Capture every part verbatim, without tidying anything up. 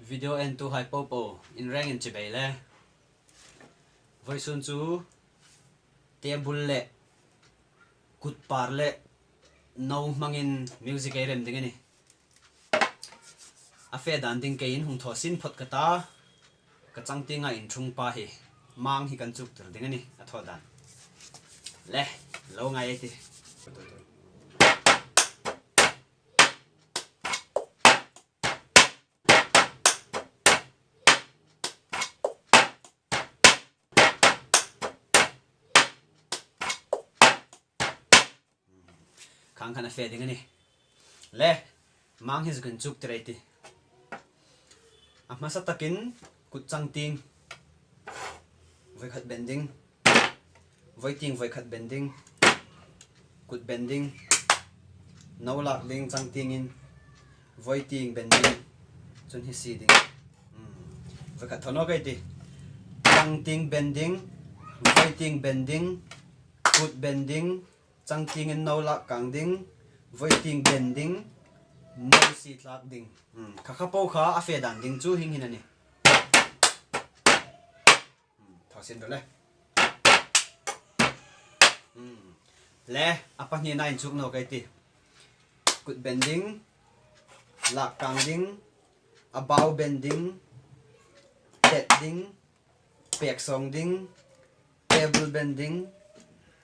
Video entuhai popo, in rengin chibai le. Vawisun chu table le kut par le no hmangin music ei rem ding a nih. A fe dan ding keiin hung thaw sin phot ka ta, ka changtienga inchung pa hi, Mang hi kan chuktir ding a nih, a thaw dan. Le, lo ngai ei tih. Khang khan a fe ding a nih. Le, Mang hi zuk inchuktir ei tih. A hmasa takin kut changtieng, vawikhat ben ding, vawitieng vawikhat ben ding, kut ben ding, no lak ding changtiengin, vawitieng ben ding, chun hi sie ding. Hmm. Vawikhat thaw nawk ei tih. Changtieng ben ding, vawitieng ben ding, kut ben ding, changtiengin no lak kang ding, vawitieng ben ding, no sie tlak ding. Hmm. Kha kha po kha a fe dan ding chu hieng hin a nih. Hmm. Thaw sin ro le. Hmm. Le, a pahnina inchuk nawk ei tih. Kut ben ding, lak kang ding, a bau ben ding, tet ding, pek sawng ding, table ben ding,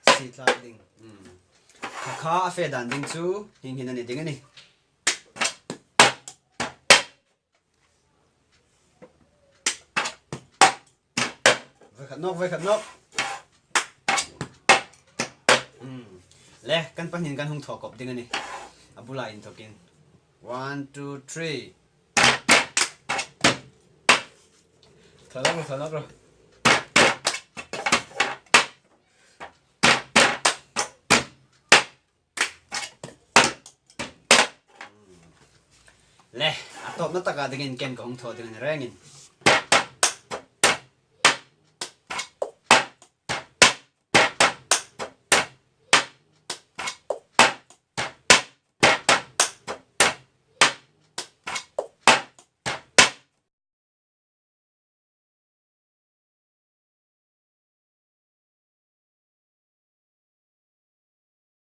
sie tlak ding. Hmm. Kha kha a fe dan ding chu hieng hin a ni ding a nih. Vawikhat nawk, vawikhat nawk. Hmm. Le, kan pahnin kan hung thaw kop ding a nih. A bula inthokin. One, two, three. Thaw nawk ro, thaw nawk ro. Le, a tawpna taka dingin ken ka hung thaw ding a nih rengin.